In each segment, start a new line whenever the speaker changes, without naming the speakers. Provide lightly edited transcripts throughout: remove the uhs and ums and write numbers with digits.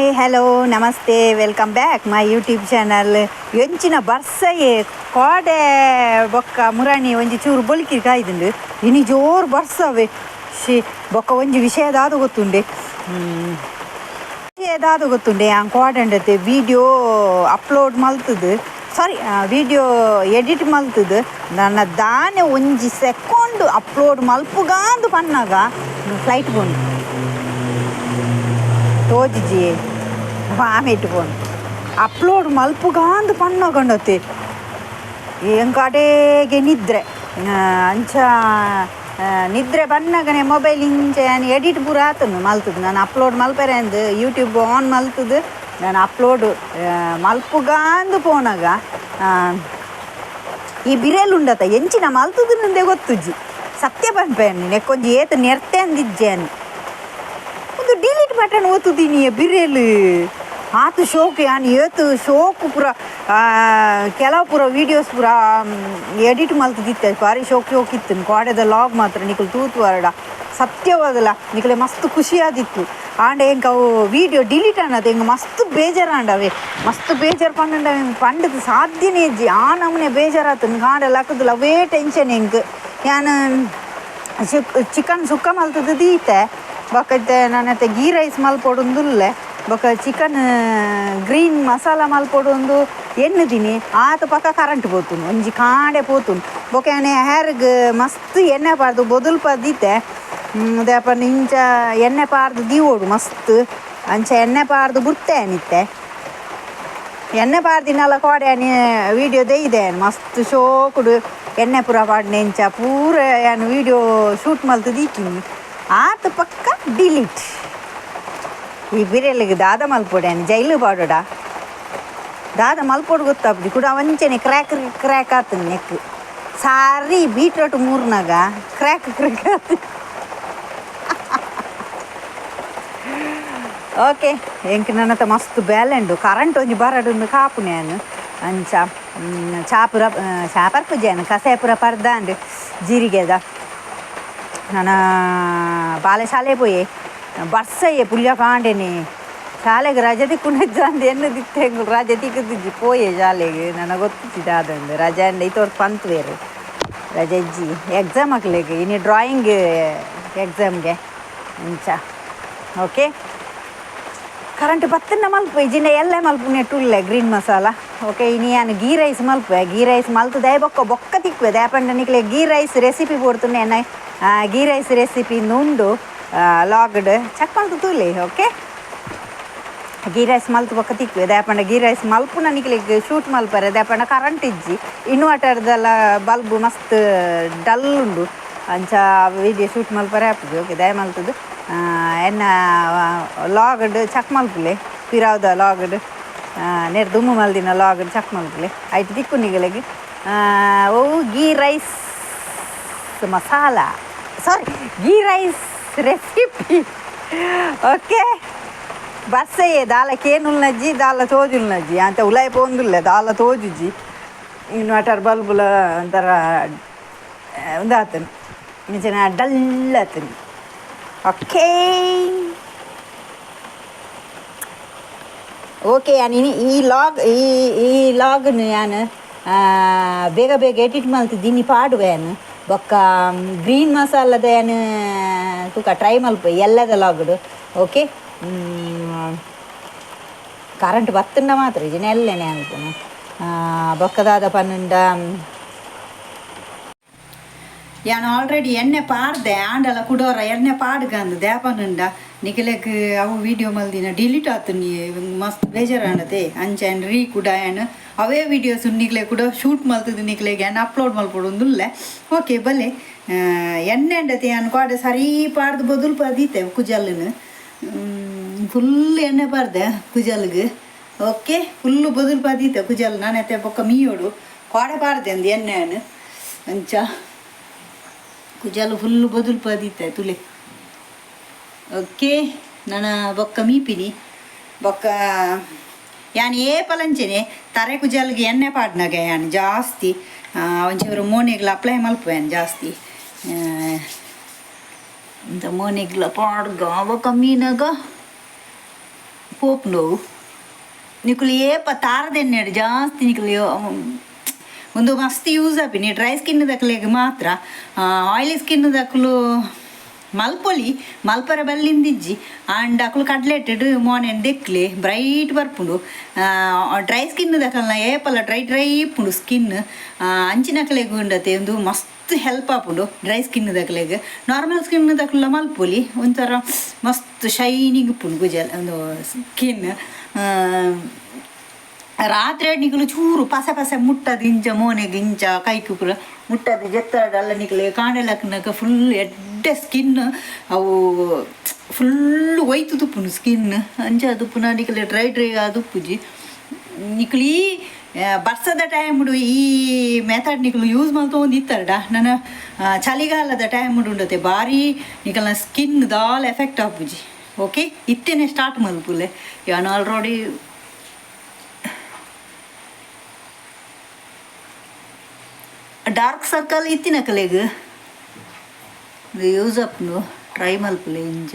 Hi, hello, namaste, welcome back my YouTube channel. ಎಂಚಿನ ಬರ್ಸಯೇ ಕೋಡೆ ಬೊಕ್ಕ ಮುರಾಣಿ ಒಂಜಿ ಚೂರು ಬೊಲ್ಕಿ ಕಾಯ್ದುಂಡು. ಇನಿ ಜೋರು ಬರ್ಸವೆ. She ಬೊಕ್ಕ ಒಂಜಿ ವಿಷಯದಾದ ಗೊತ್ತುಂಡೆ, ವಿಷಯದಾದ ಗೊತ್ತುಂಡೆ. ಯಾನ್ ಕೋಡಂಡತೆ ವಿಡಿಯೋ ಅಪ್ಲೋಡ್ ಮಲ್ತದು, ಸಾರಿ, ವಿಡಿಯೋ ಎಡಿಟ್ ಮಲ್ತದು, ನನ್ನ ದಾನೆ ಒಂಜಿ ಸೆಕೆಂಡ್ ಅಪ್ಲೋಡ್ ಮಲ್ಪುಗಾಂದು ಪನ್ನಾಗ ಫ್ಲೈಟ್ ಪೋಂಡು. ತೋಜಿಜಿ ಆಮೇಟ್ ಪೋಂಡು. ಅಪ್ಲೋಡ್ ಮಲ್ಪುಗಾಂದು ಪನ್ನಗಂಡತೆ ಎಂಕಡೆಗೆ ನಿದ್ರೆ. ಅಂಚ ನಿದ್ರೆ ಬನ್ನಗನೆ ಮೊಬೈಲ್ ಇಂಚ ಯಾನ್ ಎಡಿಟ್ ಪೂರ ಆತನು ಮಲ್ತದು. ನಾನು ಅಪ್ಲೋಡ್ ಮಲ್ಪೆರೆ ಅಂದ್ ಯೂಟ್ಯೂಬ್ ಆನ್ ಮಲ್ತದು. ನಾನು ಅಪ್ಲೋಡ್ ಮಲ್ಪುಗಾಂದು ಪೋನಾಗ ಈ ಬಿರೆಲ್ ಉಂಡತ ಎಂಚಿನ ಮಲ್ತದು ನಂದೆ ಗೊತ್ತುಜ್ಜಿ. ಸತ್ಯ ಪನ್ಪೆ ನೆಕ್ಕೊಂಜಿ ಏತ್ ನೆರ್ತೆ ಅಂದಿಜ್ಜೇನು. ಒಂದು ಡಿಲೀಟ್ ಬಟನ್ ಒತ್ತುದೀನಿ. ಬಿರೆಲ್ ಆತು ಶೋಕು. ಯಾನ್ ಏತು ಶೋಕು ಪೂರ ಕೆಲವು ಪೂರ ವೀಡಿಯೋಸ್ ಪೂರ ಎಡಿಟ್ ಮಲ್ತದಿತ್ತೆ. ಬಾರಿ ಶೋಕ್ ಶೋಕ್ ಇತ್ತು. ಕೋಡೆದ ಲಾಗ್ ಮಾತ್ರ ನಿಕುಲು ತೂತು ವರಡ, ಸತ್ಯವಾದಲ್ಲ ನಿಕಲೆ ಮಸ್ತ್ ಖುಷಿಯಾದಿತ್ತು. ಆಂಡ ಎಂಕ್ ಅವು ವೀಡಿಯೋ ಡಿಲೀಟ್ ಆನದ ಎಂಕ್ ಮಸ್ತ್ ಬೇಜಾರಾಂಡವೆ. ಮಸ್ತ್ ಬೇಜಾರು ಪಂಡ ಪಂಡದು ಸಾಧ್ಯನೇ ಇಜ್ಜಿ. ಆ ನಮೂನೆ ಬೇಜಾರಾತು. ಕಾಂಡ ಲಕ್ಕುದುಲ ಅವೇ ಟೆನ್ಷನ್ ಎಂಕ್. ಯಾನ್ ಚಿಕನ್ ಸುಕ್ಕ ಮಲ್ತದು ದೀತೆ. ಬೊಕ್ಕ ಇತ್ತೆ ನಾನತ್ತೆ ಗೀ ರೈಸ್ ಮಲ್ಪೊಡುಂದುಲ್ಲೆ. ಬೊಕ್ಕ ಚಿಕನ್ ಗ್ರೀನ್ ಮಸಾಲ ಮಲ್ಪೊಡೊಂದು ಎನ್ನುದಿನಿ. ಆತ ಪಕ್ಕ ಕರೆಂಟ್ ಪೋತುಂಡು, ಒಂಜಿ ಕಾಂಡೆ ಪೋತುಂಡು. ಬೊಕ್ಕ ಯಾನ್ ಹೇರ್ಗ್ ಮಸ್ತ್ ಎಣ್ಣೆ ಪಾಡ್ದು ಬೊದುಲ್ಪ ದೀತೆ. ದಾಪಂಡ ಇಂಚ ಎಣ್ಣೆ ಪಾಡ್ದು ದೀವೊಡು ಮಸ್ತ್. ಅಂಚ ಎಣ್ಣೆ ಪಾಡ್ದು ಬುಡ್ತೆ ಇತ್ತೆ. ಎಣ್ಣೆ ಪಾಡ್ದಿನಲ್ಲ ಕೋಡೆ ಯಾನ್ ವೀಡಿಯೋ ದೈದೆ. ಮಸ್ತ್ ಶೋಕುಡು ಎಣ್ಣೆ ಪೂರ ಪಾಡ್ನೆ. ಇಂಚ ಪೂರ ಯಾನ್ ವೀಡಿಯೋ ಶೂಟ್ ಮಲ್ತು ದೀಕಿನಿ. ಆತ ಪಕ್ಕ ಡಿಲೀಟ್. ಈ ಬಿರೆಲಿಗೆ ದಾದ ಮಲ್ಪೊಡೆ? ಜೈಲು ಪಾಡೋಡ? ದಾದ ಮಲ್ಪೊಡು ಗೊತ್ತಾಪುಜಿ. ಕೂಡ ಒಂಚನೆ ಕ್ರ್ಯಾಕ್ ಕ್ರ್ಯಾಕ್ ಆತುಂಡು ನೆಕ್. ಸಾರಿ ಬೀಟ್ರೋಟ್ ಮೂರ್ನಾಗ ಕ್ರ್ಯಾಕ್ ಕ್ರ್ಯಾಕ್ ಆತು. ಓಕೆ, ಎಂಕ್ ನನ್ನತ ಮಸ್ತ್ ಬೇಲೆಂಡು. ಕರೆಂಟ್ ಒಂಜಿ ಬರಡುಂದು ಕಾಪುನೆ ಯಾನ್. ಅಂಚ ಚಾಪುರ ಚಾಪರ್ಪುಜಿ, ಕಸಾಯ ಪೂರ ಪರ್ದಾಂಡ್ ಜೀರಿಗೆದ. ನನ ಬಾಲೆ ಶಾಲೆ ಪೋಯೆ. ಬರ್ಸಯ್ಯೆ ಪುಲ್ಯ ಕಾಂಡೆನೆ. ಶಾಲೆಗೆ ರಜೆ ತಿಕ್ಕುಂಡು ಎನ್ನು ದಿತ್ತೆ. ರಜೆ ತಿಕ್ಕುದಿಜ್ಜಿ, ಪೋಯೆ ಶಾಲೆಗೆ. ನನಗೆ ಗೊತ್ತಿಜ್ಜಿ ದಾದಂದು ರಜೆ ಅಂಡ. ಇತೋರ್ ಪಂತ್ವೇರು ರಜೆ ಇಜ್ಜಿ ಎಕ್ಸಾಮ್ ಅಕ್ಲೆಗ್ ಇನಿ, ಡ್ರಾಯಿಂಗ್ ಎಕ್ಸಾಮ್ಗೆ ಇಂಚ. ಓಕೆ, ಕರೆಂಟ್ ಬತ್ತನ್ನ ಮಲ್ಪು ಇಜಿನ ಎಲ್ಲ ಮಲ್ಪು ನೆಟ್ಟುಲ್ಲೆ ಗ್ರೀನ್ ಮಸಾಲ. ಓಕೆ, ಇನಿ ಯಾನ್ ಗೀ ರೈಸ್ ಮಲ್ಪುವೆ. ಗೀ ರೈಸ್ ಮಲ್ತು ದಯ ಬೊಕ್ಕ ಬೊಕ್ಕ ತಿಕ್ಕುವೆ. ದಾಯೆಪಂಡ ನಿಕ್ಲೆ ಗೀ ರೈಸ್ ರೆಸಿಪಿ ಬೋಡ್ತುಂಡೆ. ಎನ್ನ ಗೀ ರೈಸ್ ರೆಸಿಪಿ ಉಂಡು ಲಾಗ್ಡ್, ಚೆಕ್ ಮಲ್ತು ತೂಲೆ. ಓಕೆ, ಗೀ ರೈಸ್ ಮಲ್ತು ಬೊಕ್ಕ ತಿಕ್ಕುವೆ. ದಾಯೆಪಂಡ ಗೀ ರೈಸ್ ಮಲ್ಪುನ ನಿಕ್ಲೆಗ್ ಶೂಟ್ ಮಲ್ಪರೆ. ದಾಯೆಪಂಡ ಕರೆಂಟ್ ಇಜ್ಜಿ, ಇನ್ವರ್ಟರ್ದೆಲ್ಲ ಬಲ್ಬ್ ಮಸ್ತ್ ಡಲ್ ಉಂಡು. ಅಂಚ ವೀಡಿಯೋ ಶೂಟ್ ಮಲ್ಪರೆ ಆಪುಜಿ. ಓಕೆ, ದಯ ಮಲ್ತದು ಎನ್ನ ಲಾಗ್ಡ್ ಚೆಕ್ ಮಲ್ಪುಲೆ. ಪಿರಾವ್ದ ಲಾಗ್ಡ್, ನೇರ್ ದುಮ್ಮು ಮಲ್ದಿನ ಲಾಗ್ಡ್ ಚೆಕ್ ಮಲ್ಪುಲೆ. ಐಟ್ ತಿಕ್ಕು ನಿಗಲೆಗ್ ಓ ghee rice masala, sorry, ghee rice recipe. Okay, ಬರ್ಸಯ್ಯೆ ದಾಲ ಕೇನುಲ್ನಜ್ಜಿ, ದಾಲ ತೋಜುಲ್ನಜ್ಜಿ ಅಂತ. ಉಲಾಯ್ ಪೋಂದುಲ್ಲೆ, ದಾಲ ತೋಜುಜಿ. ಇನ್ವರ್ಟರ್ ಬಲ್ಬುಲ ಒಂಥರ ಉಂದಾತನು, ಇಂಚಿನ ಡಲ್ ಆತನು. ಓಕೆ ಓಕೆ, ಯಾನ್ ಇನಿ ಈ ಲಾಗ್ ಈ ಈ ಲಾಗ್ನು ಯಾನ್ ಬೇಗ ಬೇಗ ಎಡಿಟ್ ಮಲ್ತಿದ್ದೀನಿ ಪಾಡುವೆ ಯಾನ್. ಬೊಕ್ಕ ಗ್ರೀನ್ ಮಸಾಲದ ಯಾನ್ ತೂಕ ಟ್ರೈ ಮಲ್ಪೆ ಎಲ್ಲದ ಲಾಗ್ಡ್. ಓಕೆ, ಕರೆಂಟ್ ಬತ್ತುಂಡ ಮಾತ್ರ ಇಜಿನ ಎಲ್ಲೆನೆ ಅನ್ಪುನು. ಬೊಕ್ಕದಾದ ಪನ್ನುಂಡ, ಯಾನ್ ಆಲ್ರೆಡಿ ಎಣ್ಣೆ ಪಾಡ್ದೆ. ಆಂಡಲ ಕುಡೋರ ಎಣ್ಣೆ ಪಾಡ್ಗಂದು ದ್ಯಾಪನುಂಡ ನಿಕಲೆಗ್ ಅವು ವೀಡಿಯೋ ಮಲ್ದಿನ ಡಿಲೀಟ್ ಆತುಂಡು. ಮಸ್ತ್ ಬೇಜಾರಾಂಡತೆ. ಅಂಚ ಯಾನ್ ರೀ ಕೂಡ ಯಾನ್ ಅವೇ ವೀಡಿಯೋಸ್ ನಿಕ್ಲೆ ಕೂಡ ಶೂಟ್ ಮಲ್ತದು ನಿಕ್ಲೆಗ್ ಯಾನ್ ಅಪ್ಲೋಡ್ ಮಲ್ಪೊಡುಂದುಲ್ಲೆ. ಓಕೆ, ಬಲೆ. ಎಣ್ಣೆ ಅಂಡತೆ ಯಾನ್ ಕೋಡೆ ಸರಿ ಪಾಡ್ದು ಬೊದುಲು ದೀತೆ ಕುಜಲ್ನ್. ಫುಲ್ ಎಣ್ಣೆ ಪಾಡ್ದೆ ಕುಜಲ್ಗ್. Okay, full ಬೊದುಲು ದೀತೆ ಕುಜಲ್. ನಾನೈತೆ ಬೊಕ್ಕ ಮೀಯೋಡು ಕೋಡೆ ಪಾಡ್ದೆ ಅಂದು ಎಣ್ಣೆ ಯಾನ್. ಅಂಚ ಕುಜಲ್ ಫುಲ್ಲು ಬೊದುಲು ದೀತೆ ತುಲೆ. ಓಕೆ, ನನ ಬೊಕ್ಕ ಮೀಪಿನಿ. ಬೊಕ್ಕ ಯಾನ್ ಏಪಲಂಚೆನೆ ತರೆ ಕುಜಲ್ಗೆ ಎಣ್ಣೆ ಪಾಡ್ನಾಗ ಯಾನ್ ಜಾಸ್ತಿ ಒಂಚೂರು ಮೋನೆಗ್ಲ ಅಪ್ಲೈ ಮಲ್ಪುವೆ ಯಾನ್ ಜಾಸ್ತಿ. ಇಂತ ಮೋನೆಗ್ಲ ಪಾಡ್ಗ. ಬೊಕ್ಕ ಮೀನಾಗ ಪೋಪುಂಡು. ನಿಕುಲು ಏಪ ತಾರದೆಣ್ಣೆಡ್ ಜಾಸ್ತಿ ನಿಕುಲು ಒಂದು ಮಸ್ತ್ ಯೂಸ್ ಆಪಿನಿ ಡ್ರೈ ಸ್ಕಿನ್ ದಕ್ಲೆಗ್ ಮಾತ್ರ. ಆಯಿಲಿ ಸ್ಕಿನ್ ದಕುಲು ಮಲ್ಪೊಲಿ, ಮಲ್ಪರ ಬಲ್ಲಿಂದಿಜ್ಜಿ. ಆಂಡ ಅಕುಲು ಕಡ್ಲೆಟ್ಟೆಡ್ ಮೋನೆನ್ ದೆಕ್ಲೆ ಬ್ರೈಟ್ ಬರ್ಪುಂಡು. ಡ್ರೈ ಸ್ಕಿನ್ ದಕಲ್ನ ಏಪಲ ಡ್ರೈ ಡ್ರೈ ಇಪ್ಪುಂಡು ಸ್ಕಿನ್. ಅಂಚಿನಕಲೆಗ್ ಉಂಡತೆ ಉಂದು ಮಸ್ತ್ ಹೆಲ್ಪ್ ಆಪುಂಡು ಡ್ರೈ ಸ್ಕಿನ್ ದಕಲೆಗ್. ನಾರ್ಮಲ್ ಸ್ಕಿನ್ ದಕುಲ ಮಲ್ಪೊಲಿ, ಒಂಥರ ಮಸ್ತ್ ಶೈನಿಂಗ್ ಇಪ್ಪುಂಡು ಗುಜಲ್ ಒಂದು ಸ್ಕಿನ್. ರಾತ್ರಿ ನಿಕುಲು ಚೂರು ಪಸೆ ಪಸೆ ಮುಟ್ಟದು ಇಂಚ ಮೋನೆಗ್ ಇಂಚ ಕೈಕ್ ಪೂರ ಮುಟ್ಟದು ಜೆತ್ತಾಡಲ್ಲ ನಿಕುಲು ಕಾಂಡೆ ಲಕ್ಕನಗ ಫುಲ್ ಎಡ್ಡೆ ಸ್ಕಿನ್, ಅವು ಫುಲ್ ಒಯ್ತು ತುಪ್ಪುಂಡು ಸ್ಕಿನ್. ಅಂಚ ತುಪ್ಪುನ ನಿಕುಲು ಡ್ರೈ ಡ್ರೈ ಆದುಪ್ಪುಜಿ. ನಿಕುಲು ಈ ಬರ್ಸದ ಟೈಮ್ಡು ಈ ಮೆಥಡ್ ನಿಕುಲು ಯೂಸ್ ಮಲ್ತೊಂದು ಇತ್ತಾರಡ ನನ ಚಳಿಗಾಲದ ಟೈಮ್ಡು ಉಂಡತೆ ಭಾರಿ ನಿಕಲ್ನ ಸ್ಕಿನ್ ದಾಲ ಎಫೆಕ್ಟ್ ಆಪುಜಿ. ಓಕೆ, ಇತ್ತೇನೆ ಸ್ಟಾರ್ಟ್ ಮಲ್ಪುಲೆ. ಯಾನ್ ಆಲ್ರೆಡಿ dark circle ಇತ್ತಿನಕಲೆಗ್ use ಆಪುಂಡು, ಟ್ರೈ ಮಲ್ಪುಲೆ ಇಂಚ.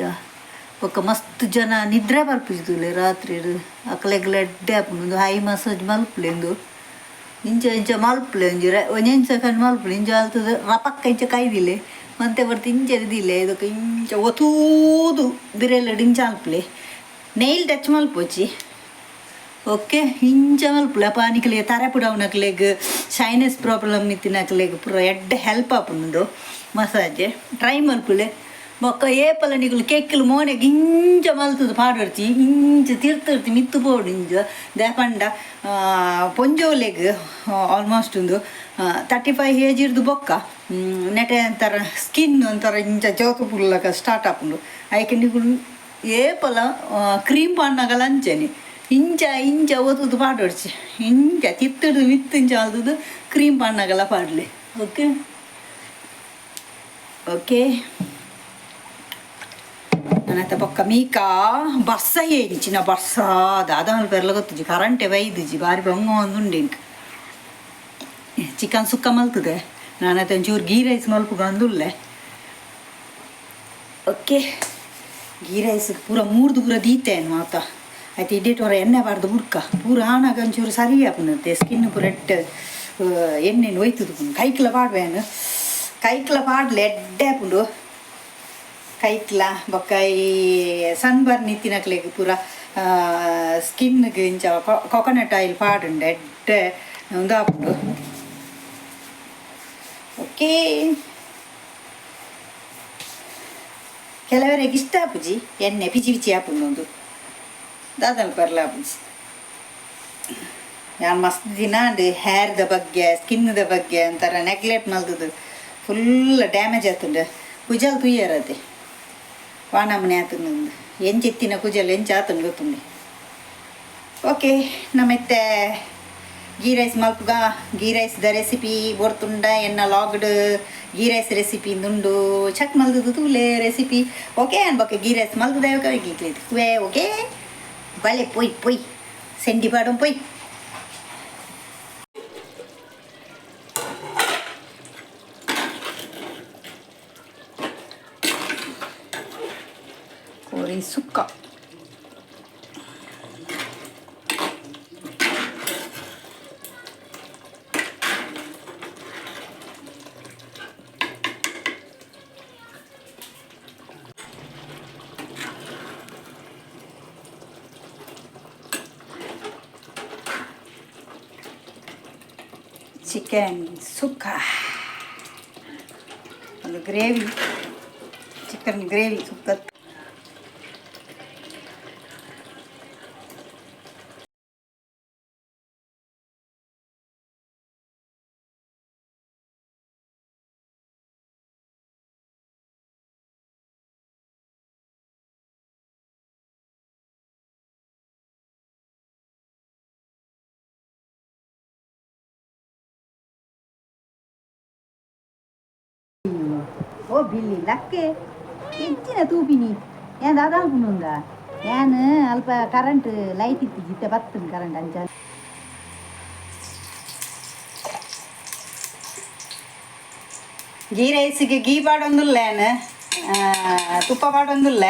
ಬೊಕ್ಕ ಮಸ್ತ್ ಜನ ನಿದ್ರೆ ಬರ್ಪುಜಿ ರಾತ್ರಿ, ಅಕಲೆಗ್ ಎಡ್ಡೆ ಆಪುಂಡು. ಉಂದು ಹೈ ಮಸಾಜ್ ಮಲ್ಪುಲೆ, ಉಂದು ಇಂಚ ಇಂಚ ಮಲ್ಪುಲೆ, ಒಂಜಿ ಒಂಜೊಂಜಿ ಸೆಕೆಂಡ್ ಮಲ್ಪುಲೆ. ಇಂಚ ಮಲ್ತುದು ರಪಕ್ಕ ಇಂಚ ಕೈದಿಲೆ ಮಂತೆ ಬರ್ತು ಇಂಚ ದಿಲೆ ಇದಕ್ಕೆ ಇಂಚ ಒತೂದು ಬಿರೆಲೆಡ್ ಇಂಚ ಮಲ್ಪುಲೆ. Nile touch ಮಲ್ಪೊಚ್ಚಿ. ಓಕೆ, ಇಂಚ ಮಲ್ಪುಲೆ. ಅಪ ನಿಕಲೆ ತರೆ ಪುಡವುನಕ್ಲೆಗ್ ಸೈನಸ್ ಪ್ರಾಬ್ಲಮ್ ಇತ್ತಿನಕ್ಲೆಗ್ ಪೂರ ಎಡ್ಡೆ ಹೆಲ್ಪ್ ಆಪುಂಡು ಮಸಾಜ್. ಟ್ರೈ ಮಲ್ಪುಲೆ. ಬೊಕ್ಕ ಏಪಲ ನಿಕುಲು ಕೆಕ್ಕಿಲು ಮೋನೆಗ್ ಇಂಚ ಮಲ್ತುದು ಪಾಡೊಡ್ಚಿ, ಇಂಚ ತಿರ್ತಿರ್ತಿ ಮಿತ್ತು ಪೋಡು ಇಂಚ. ದಾಯೆ ಪೊಂಜೋಲೆಗ್ ಆಲ್ಮೋಸ್ಟ್ ಉಂದು 35 ಏಜ್ ಇರ್ದು ಬೊಕ್ಕ ನೆಟೆ ಒಂಥರ ಸ್ಕಿನ್ ಒಂಥರ ಇಂಚ ಜೋತು ಪುಲ್ಲಕ ಸ್ಟಾರ್ಟ್ ಆಪುಂಡು. ಐಕೆ ನಿಕುಲು ಏಪಲ ಕ್ರೀಮ್ ಪಾಡ್ನಗಲ ಅಂಚನೆ ಇಂಚ ಇಂಚ ಒತ್ತುದು ಪಾಡೊಡ್ಚಿ, ಇಂಚ ತಿತ್ತುಡು ಮಿತ್ತು ಇಂಚ ಮಲ್ತುದು ಕ್ರೀಮ್ ಪಾಡ್ನಗಲ ಪಾಡ್ಲೆ. ಓಕೆ ಓಕೆ, ನನ್ನತ್ತ ಬೊಕ್ಕ ಮೀಕಾ ಬರ್ಸ ಇಂಚಿನ ಬರ್ಸ ದಾದ ಮಲ್ಪೆರ್ಲ ಗೊತ್ತುಜಿ, ಕರಂಟೆ ಬೈದುಜಿ, ಬಾರಿ ಬಂಗ ಒಂದುಂಡು. ಇಂಕ್ ಚಿಕನ್ ಸುಕ್ಕ ಮಲ್ತದೆ ನಾನತ್ತ ಒಂಚೂರು ಗೀ ರೈಸ್ ಮಲ್ಪುಗ ಅಂದುಲ್ಲೆ. ಓಕೆ, ಗೀ ರೈಸ್ ಪೂರ ಮೂರ್ದು ಪೂರ ದೀತೇನು ಮಾತ ಆಯ್ತು. ಇಡೀಟ್ ಹೊರ ಎಣ್ಣೆ ಬಾರ್ದು ಬುಡ್ಕ ಪೂರ ಆನಾಗ ಒಂಚೂರು ಸರಿ ಆಪುಂಡು ಸ್ಕಿನ್ ಪೂರ ಎಡ್ಡೆ ಎಣ್ಣೆನ್ ಒಯ್ತುದು. ಕೈಕ್ಲ ಪಾಡ್ವೇನು, ಕೈಕ್ಲ ಪಾಡ್ಲೆ ಎಡ್ಡೆ ಆಪುಂಡು ಕೈಕ್ಲ. ಬೊಕ್ಕ ಈ ಸನ್ಬರ್ನ್ ಇತ್ತಿನಕ್ಲೆಗ್ ಪೂರ ಸ್ಕಿನ್ಗೆ ಇಂಚ ಕೊಕೊನಟ್ ಆಯಿಲ್ ಪಾಡುಂಡು, ಎಡ್ಡೆ ಉಂದಾಪುಂಡು. ಓಕೆ, ಕೆಲವರಿಗೆ ಇಷ್ಟ ಆಪುಜಿ ಎಣ್ಣೆ ಪಿಚಿ ಪಿಚಿ ಆಪುಂಡು. ಒಂದು ದಾದಲ್ ಪರ್ಲ ಆಪುಜಿ. ಯಾನ್ ಮಸ್ತ್ ದಿನ ಅಂಡ್ ಹೇರ್ದ ಬಗ್ಗೆ ಸ್ಕಿನ್ದ ಬಗ್ಗೆ ಒಂಥರ ನೆಗ್ಲೆಕ್ಟ್ ಮಲ್ತುದು ಫುಲ್ ಡ್ಯಾಮೇಜ್ ಆತುಂಡು. ಕುಜಲ್ ತೂಯರತೆ ವಾನಮನೆ ಆತುಂಡು, ಎಂಚೆತ್ತಿನ ಕುಜಲ್ ಎಂಚ ಆತುಂಡು ಗೊತ್ತುಂಡೆ. ಓಕೆ, ನಮ್ಮೆತ್ತೆ ಗೀ ರೈಸ್ ಮಲ್ಪುಗ. ಗೀ ರೈಸ್ the recipe ಬೊರ್ತುಂಡ ಎನ್ನ ಲಾಗ್ಡ್ ಗೀ ರೈಸ್ ರೆಸಿಪಿ ಉಂಡು, ಚಕ್ ಮಲ್ದುದು ತೂಲೆ ರೆಸಿಪಿ. ಓಕೆ, ಅನ್ ಬೊಕ್ಕ ಗೀ ರೈಸ್ ಮಲ್ದುದ ಕುವೆ. ಓಕೆ, ಬಲೆ ಪೊಯ್ ಪೊಯ್ ಸೆಂಡಿ ಪಾಡಂ ಪೊಯ್. ಕೋರಿ ಸುಕ್ಕ ಚಿಕನ್ ಸುಕ್ಕ ಒಂದು gravy, chicken gravy ಸುಕ್ಕ. ಓ ಬಿಲ್ಲಿ ಲಕ್ಕೆ ಹೆಚ್ಚಿನ ತೂಪಿನಿ ಏನ್ ದಾದಾಲ್ಪುಂಡುಂದ ಏನ್ ಅಲ್ಪ ಕರೆಂಟ್ ಲೈಟ್ ಇತ್ತು ಜಿತ್ತೆ ಬತ್ತುಂಡು ಕರೆಂಟ್ ಅಂಚ. ಗೀ ರೈಸ್ಗೆ ಗೀ ಪಾಡೊಂದುಲ್ಲ ಏನ್, ತುಪ್ಪ ಪಾಡೊಂದುಲ್ಲ.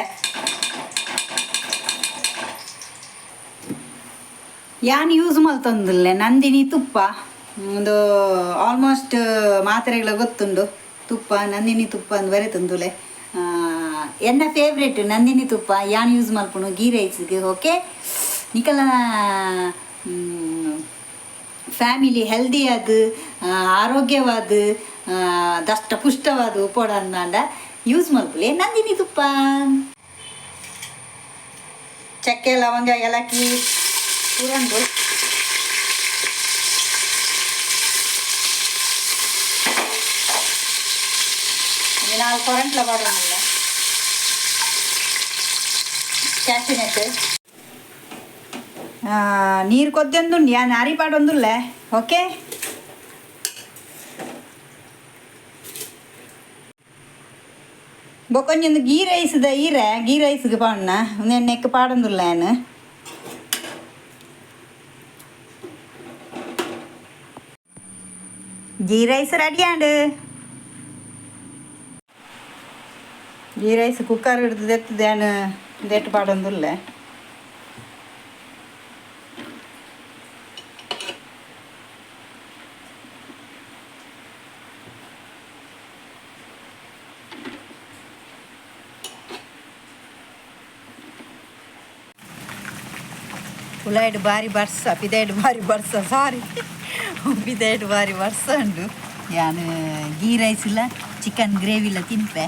ಯಾನ್ ಯೂಸ್ ಮಲ್ತೊಂದುಲ್ಲೆ ನಂದಿನಿ ತುಪ್ಪ. ಉಂದು ಆಲ್ಮೋಸ್ಟ್ ಮಾತ್ರೆಗಳ ಗೊತ್ತುಂಡು ತುಪ್ಪ, ನಂದಿನಿ ತುಪ್ಪ ಅಂದ್ ಬರೆತುಂದುಲೆ. ಎನ್ನ ಫೇವ್ರೇಟ್ ನಂದಿನಿ ತುಪ್ಪ ಯಾನ್ ಯೂಸ್ ಮಲ್ಪುನು ಗೀ ರೈಸ್ಗೆ. ಓಕೆ, ನಿಕಲ ಫ್ಯಾಮಿಲಿ ಹೆಲ್ದಿಯಾದ್, ಆರೋಗ್ಯವಾದ, ದಷ್ಟ ಪುಷ್ಟವಾದ ಉಪೋಡ ಅಂದಾಂಡ ಯೂಸ್ ಮಲ್ಪುಲೆ ನಂದಿನಿ ತುಪ್ಪ. ಚಕ್ಕೆ, ಲವಂಗ, ಏಲಕ್ಕಿ ಪೂರಂಡು. ನಾಲ್ಕು ಕೊರಂಟ್ಲ ಪಾಡೊಂದಿಲ್ಲ. ಕ್ಯಾಶುನೆಟ್ ನೀರು ಕೊದ್ದೊಂದುಂಡು, ಯಾನ್ ಅರಿ ಪಾಡೊಂದುಲ್ಲೆ. ಓಕೆ, ಬೊಕೊಂಜೊಂದು ಗೀ ರೈಸ್ದ ಈರೆ, ಗೀ ರೈಸ್ಗೆ ಪಾಡಣ. ಉಂದೆನ್ ನೆಕ್ ಪಾಡೊಂದುಲ್ಲ ಯಾನ್. ಗೀ ರೈಸ್ ರೆಡಿ ಆಂಡ್. ಗೀ ರೈಸ್ ಕುಕ್ಕರ್ ಹಿಡ್ದು ದೆತ್ತದ ಯಾನ್ ದೆಟ್ಟು ಪಾಡೊಂದುಲ್ಲೆ. ಉಲಾಯ್ಡ್ ಬಾರಿ ಬರ್ಸ, ಪಿದೈಡ್ ಬಾರಿ ಬರ್ಸ, ಸಾರಿ, ಪಿದೈಡ್ ಬಾರಿ ಬರ್ಸ ಉಂಡು. ಯಾನ್ ಗೀ ರೈಸ್ ಇಲ್ಲ ಚಿಕನ್ ಗ್ರೇವಿಲ ತಿನ್ಪೆ.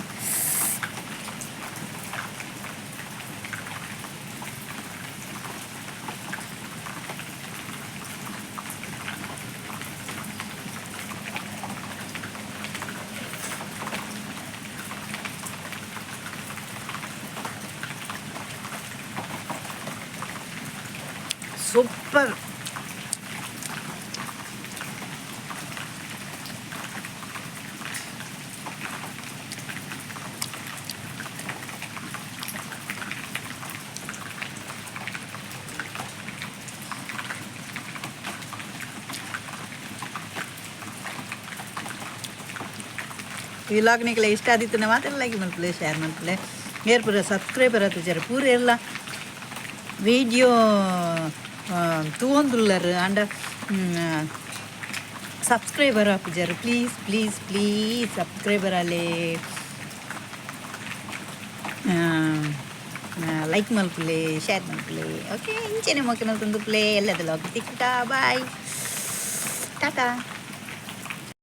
ಸೂಪರ್. ವ್ಲಾಗ್ ನಿಕ್ಲೆ ಇಷ್ಟ ಆದಿತ್ತುಂಡ ಮಾತ್ರ ಲೈಕ್ ಮಲ್ಪುಲೆ, ಶೇರ್ ಮಲ್ಪುಲೆ. ಏರ್ ಪೂರ ಸಬ್ಸ್ಕ್ರೈಬರ್ ಆತುಜಾರ್ ಪೂರ ಎಲ್ಲ ವೀಡಿಯೋ ತೂವೊಂದುಲ್ಲರ್, ಆಂಡ ಸಬ್ಸ್ಕ್ರೈಬರ್ ಆಪುಜಾರ್. ಪ್ಲೀಸ್ ಪ್ಲೀಸ್ ಪ್ಲೀಸ್ ಸಬ್ಸ್ಕ್ರೈಬರ್ ಆಲೆ, ಲೈಕ್ ಮಲ್ಪುಲೆ, ಶೇರ್ ಮಲ್ಪುಲೆ. ಓಕೆ, ಇಂಚೆನೆ ಮೋಕೆ ಮಲ್ತೊಂದುಪ್ಪುಲೆ. ಎಲ್ಲದ ಲಾಗ್ ತಿಕ್ಕುಟ. ಬಾಯ್, ಟಾಟಾ.